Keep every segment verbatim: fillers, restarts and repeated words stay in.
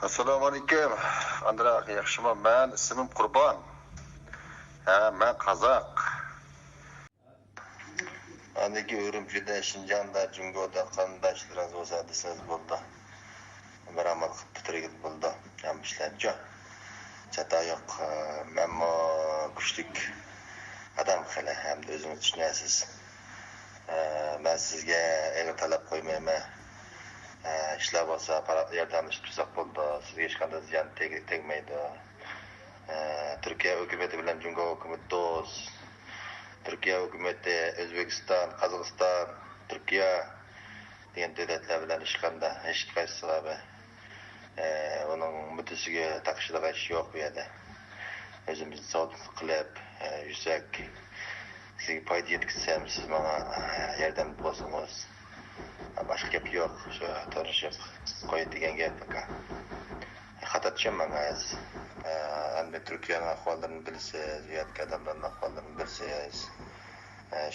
ئەسسالامۇئەلەيكۇم، ئاندرا ئاكا، ياخشىمۇ؟ مەن ئىسمىم قۇربان. ھە، مەن قازاق. ئاندىن كېيىن ئۈرۈمچىدە، شىنجاڭدا، جۇڭگودا قانداق ئىشلىرىڭىز بولسا دېسىڭىز بولىدۇ. بىر ئامال قىلىپ پۈتتۈرگىلى بولىدۇ. ھەممە ئىشلارچۇ. چاتا يوق. مەنمۇ كۈچلۈك ئادام خېلى، ھەمدە ئۆزىڭىز چۈشىنەسىز. مەن سىزگە ئېغىر تەلەپ قويمايمەن. ئىشلار بولسا پاراق ياردەملىشىپ تۇرساق بولىدۇ. سىزگە ھېچقانداق زىيان تەگ-، تەگمەيدۇ. ئە، تۈركىيە ھۆكۈمىتى بىلەن جۇڭگو ھۆكۈمىتى دوست. تۈركىيە ھۆكۈمىتى ئۆزبېكىستان، قازاقىستان، تۈركىيە دېگەن دۆلەتلەر بىلەن ھېچقانداق، ھېچقايسىسىغا بىر، ئە، ئۇنىڭ مۇددىسىگە تاقىشىدىغان ئىش يوق بۇ يەردە. ئۆزىمىز سودا قىلىپ، ئە، يۈرسەك، سىزگە پايدا يەتكۈزسەم، سىز ماڭا، ئە، ياردەم بولسىڭىز. باشقا گەپ يوق، شۇ تونۇشۇپ قوي دېگەن گەپ، ئاكا. خاتا چۈشەنمەڭ، ئەمدى تۈركىيەنىڭ ئەھۋاللىرىنى بىلىسىز، بۇ يەردىكى ئادەملەرنىڭ ئەھۋاللىرىنى بىلىسىز.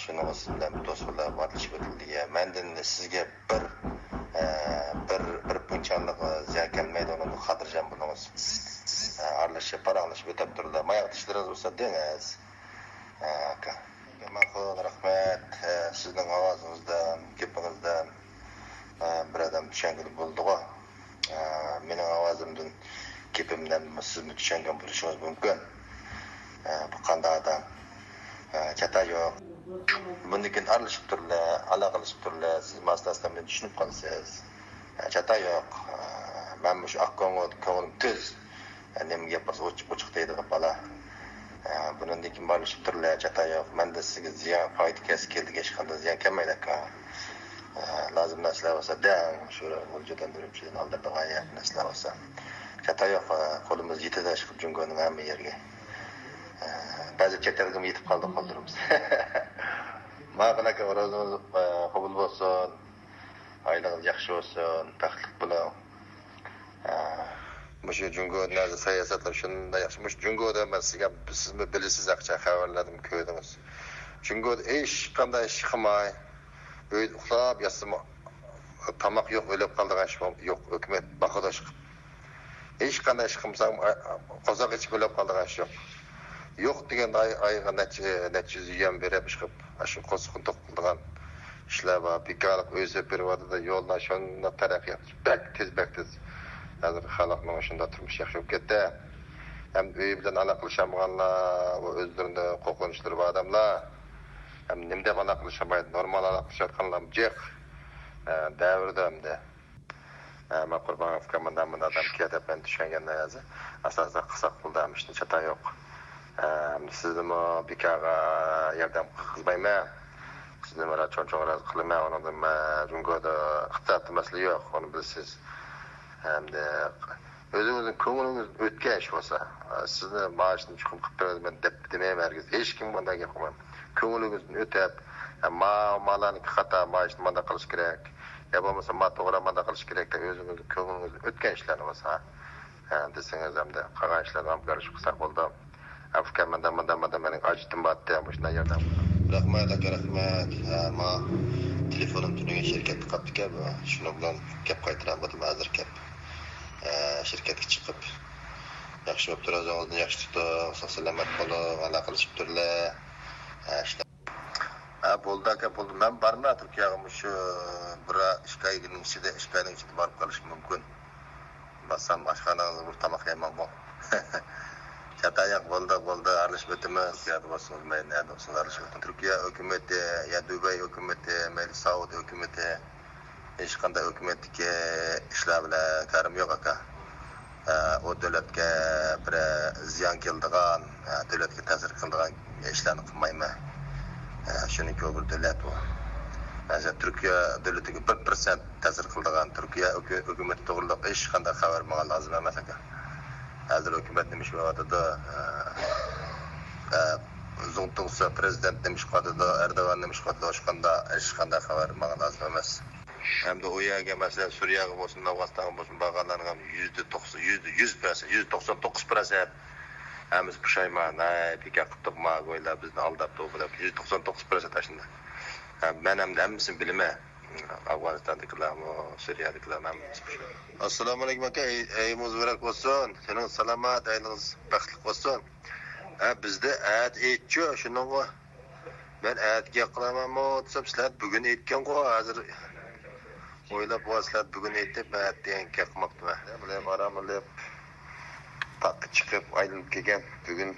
شۇنىڭ ئۈستىدىن بىر دوست بولۇپ ئارىلىشىپ ئۆتۈلدى. مەندىن سىزگە بىر، بىر، بىر پۇنچانلىق زىيان كەلمەيدۇ، ئۇنىڭدىن خاتىرجەم بولۇڭىز. ئارىلىشىپ، پاراڭلىشىپ ئۆتەپ تۇرىدۇ. ماياق ئىشلىرىڭىز بولسا دېڭىز. ئاكا. ماقۇل، رەھمەت. سىزنىڭ ئاۋازىڭىزدىن، گېپىڭىزدىن، بىر ئادەم چۈشەنگىلى بولىدىغۇ. مېنىڭ ئاۋازىمدىن، گېپىمدىن سىزمۇ چۈشەنگەن بولۇشىڭىز مۇمكىن. بۇ قانداق ئادەم؟ چاتا يوق. بۇندىن كېيىن ئارىلىشىپ تۇرلا، ئالاقىلىشىپ تۇرلا، سىز ماستاسىدا مېنى چۈشىنىپ قالىسىز. چاتا يوق. مەن مۇشۇ ئاق كۆڭۈل، كۆڭلۈم تۈز. نېمە گەپ بولسا ئوچۇق-ئوچۇق دەيدىغان بالا. بۇنىڭدىن كېيىن بارلىشىپ تۇرلا، چاتا يوق. مەندە سىزگە زىيان، پايدا كەلسە كەلدى، ھېچقانداق زىيان كەلمەيدۇ، ئاكا. لازىم نەرسىلەر بولسا دەڭ، شۇ غۇلجىدىن، ئۈرۈمچىدىن ئالدىرىدىغان يەر نەرسىلەر بولسا. چاتا يوق، قولىمىز يېتىدۇ ئاشۇ جۇڭگونىڭ ھەممە يېرىگە. بەزى چەت ئەلگىمۇ يېتىپ قالدى قوللىرىمىز. ماقۇل ئاكا، روزىڭىز قوبۇل بولسۇن. ئائىلىڭىز ياخشى بولسۇن، بەختلىك بولۇڭ. ھە، مۇشۇ جۇڭگو نەزە ساياسەتلىرى شۇنداق ياخشى. مۇشۇ جۇڭگودا مەن سىزگە، سىزمۇ بىلىسىز، ئاقچا خەۋەرلەردىمۇ كۆردىڭىز. جۇڭگودا ھېچقانداق ئىش قىلماي، ئۆيدە ئۇخلاپ ياتسىمۇ، تاماق يوق، ئۆلۈپ قالىدىغان ئىش يوق. ھۆكۈمەت باقىدۇ ئىشقا. ھېچقانداق ئىش قىلمىساڭ، قورساق ئېچىپ ئۆلۈپ قالىدىغان ئىش يوق. يوق دېگەندە ئاي، ئايغا نەچچە، نەچچە يۈز يۈەن بېرىپ ئىشقىلىپ، ئاشۇ قورسىقىنى توق قىلىدىغان ئىشلار بار. بىكارلىق ئۆي سېلىپ بېرىۋاتىدۇ، يوللار شۇنداق تەرەققىي قىلىپ، بەك تېز، بەك تېز. ھازىر خەلقنىڭ شۇنداق تۇرمۇشى ياخشى بولۇپ كەتتى. ھەم ئۆيى بىلەن ئالاقىلىشالمىغانلار ۋە ئۆزلىرىنىڭ قورقۇنچلىرى بار ئادەملار، ھەم نېمە دەپ ئالاقىلىشالمايدۇ، نورمال ئالاقىلىشىۋاتقانلارمۇ جىق. ھە، دەۋردە ئەمدى. ھە، مەن قۇربان ئاكا، مۇنداق، مۇنداق ئادەم كېلە دەپ مەن چۈشەنگەندە ھازىر ئاساسەن قىلساق بولىدۇ، ھەم ئىشنى چاتا يوق. ھە، سىزنىمۇ بىكارغا ياردەم قىلغۇزمايمەن. سىزنى بىر چوڭ-چوڭ رازى قىلىمەن. ئۇنىڭدىن مەن جۇڭگودا ئىقتىسادتا مەسىلە يوق، ئۇنى بىلىسىز. ئەمدى ئۆزىڭىزنىڭ كۆڭلىڭىزدىن ئۆتكەن ئىش بولسا، سىزنى مائاشتىن چۈشۈرۈپ قىلىپ بېرىمىز دەپ دېمەيمەن ھەرگىز. ھېچكىم بۇنداق گەپ قىلمايدۇ. كۆڭلىڭىزدىن ئۆتۈپ، ما-، مالارنىڭكى خاتا، مائاشنى مانداق قىلىش كېرەك. يا بولمىسا ما توغرا مانداق قىلىش كېرەك دەپ ئۆزىڭىزنىڭ كۆڭلىڭىزدىن ئۆتكەن ئىشلارنى بولسا، ھە، دېسىڭىز ئەمدى قالغان ئىشلارنى ھەمكارلىشىپ قىلساق بولىدۇ. ئاكا، مەندە مۇنداق، مۇنداق مېنىڭ ھاجىتىم بار ئەتتى، مۇشۇنداق ياردەم. رەھمەت ئاكا، رەھمەت. ھە، ما تېلېفونۇم تۈنۈگۈن شىركەتتە قاپتىكەن، شۇنىڭ بىلەن گەپ قايتۇرالمىدىم ھازىر گەپ. ھە، شىركەتكە چىقىپ. ياخشى بوپتۇ، ئۆزىڭىزنى ياخشى تۇتۇڭ، ساق سالامەت بولۇڭ، ئالاقىلىشىپ تۇرۇڭلار. ھە، ئىشلار. ھە، بولدى ئاكا، بولدى. مەن بارىمەن تۈركىيەگە مۇشۇ بىر ئىككى ئاينىڭ ئىچىدە، ئىككى ئاينىڭ ئىچىدە بارىپ قېلىشىم مۇمكىن. بارسام ئاشخانىڭىزدا بىر تاماق يەيمەنغۇ. چاتاياق، بولدى، بولدى، ئارىلىشىپ ئۆتىمىز. تۈركىيەدە بولسىڭىز، مەيلى نەدە بولسىڭىز ئارىلىشىپ ئۆتۈڭ. تۈركىيە ھۆكۈمىتى يا دۇبەي ھۆكۈمىتى، مەيلى سائۇدى ھۆكۈمىتى، ھېچقانداق ھۆكۈمەتتىكى ئىشلار بىلەن كارىم يوق، ئاكا. ئە، ئۇ دۆلەتكە بىر زىيان كېلىدىغان، ئە، دۆلەتكە تەسىر قىلىدىغان ئىشلارنى قىلمايمەن. ئە، شۇنىڭكى ئۇ بىر دۆلەت ئۇ. مەسىلەن، تۈركىيە دۆلىتىگە بىر پىرسەنت تەسىر قىلىدىغان تۈركىيە ھۆكۈ-، ھۆكۈمىتى توغرىلىق ھېچقانداق خەۋەر ماڭا لازىم ئەمەس، ئاكا. ھازىر ھۆكۈمەت نېمە ئىش قىلىۋاتىدۇ؟ ئە، ئە، زۇڭتۇڭسا پىرېزىدېنت نېمە ئىش قىلىۋاتىدۇ؟ ئەردوغان نېمە ئىش قىلىۋاتىدۇ؟ ھېچقانداق، ھېچقانداق خەۋەر ماڭا لازىم ئەمەس. ھەمدە ئۇ يەرگە، مەسىلەن، سۈرىيەگە بولسۇن، ئافغانىستانغا بولسۇن، بارغانلارنىڭ ھەم يۈزدە توقسان، يۈزدە يۈز پىرسەنت، يۈز توقسان توققۇز پىرسەنت ھەممىسى پۇشايمان. ھەي، بىكار قىپتۇق ما گويلا، بىزنى ئالداپتۇ بۇ دەپ، يۈز توقسان توققۇز پىرسەنت ئاشۇنداق. ھە، مەن ھەمدە ھەممىسىنى بىلىمەن. ئافغانىستاندىكىلەرمۇ، سۈرىيەدىكىلەرمۇ ھەممىسى مۇشۇ. ئەسسالامۇئەلەيكۇم ئاكا، ئەي-، ئەيىمىز مۇبارەك بولسۇن. سېنىڭ سالامەت، ئەيلىڭىز بەختلىك بولسۇن. ھە، بىزدە ئەتە ئېيتچۇ، شۇنىڭغۇ. مەن ئەتە گەپ قىلامەنمۇ دېسەم، سىلەر بۈگۈن ئېيتكەنغۇ، ھازىر ئويلاپ، ۋا سىلەر بۈگۈن ئېيتىپ، مەن ئەتە دېگەن گەپ قىلماپتىمەن. بىلەن ئارام ئېلىپ، تاغقا چىقىپ، ئايلىنىپ كەلگەن. بۈگۈن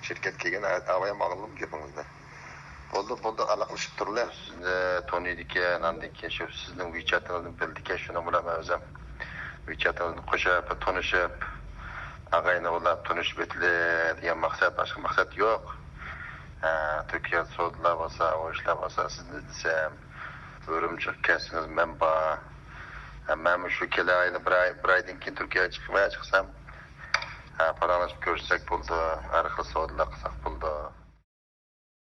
شىركەت كەلگەن، ئاۋايام ئاڭلىدىم گېپىڭىزنى. بولدى، بولدى، ئالاقىلىشىپ تۇرلى. سىزنى تونۇيدىكەن، ئاندىن كېيىن شۇ سىزنىڭ ۋىچاتىڭىزنى بىلدىكەن، شۇنىڭ بىلەن مەن ئۆزۈم ۋىچاتىڭىزنى قوشۇپ، بىر تونۇشۇپ، ئاغىنە بولۇپ تونۇشۇپ ئۆتىلى دېگەن مەقسەت، باشقا مەقسەت يوق. ھە، تۈركىيە سودىلار بولسا، ئۇ ئىشلار بولسا، سىزنى ئىزدىسەم، ئۈرۈمچىگە كەلسىڭىز مەن بار. ھە، مەنمۇ شۇ كېلەر ئايدا بىر ئاي، بىر ئايدىن كېيىن تۈركىيەگە چىقىمەن، چىقسام، ھە، پاراڭلىشىپ كۆرۈشسەك بولىدۇ، ھەر خىل سودىلار قىلساق بولىدۇ.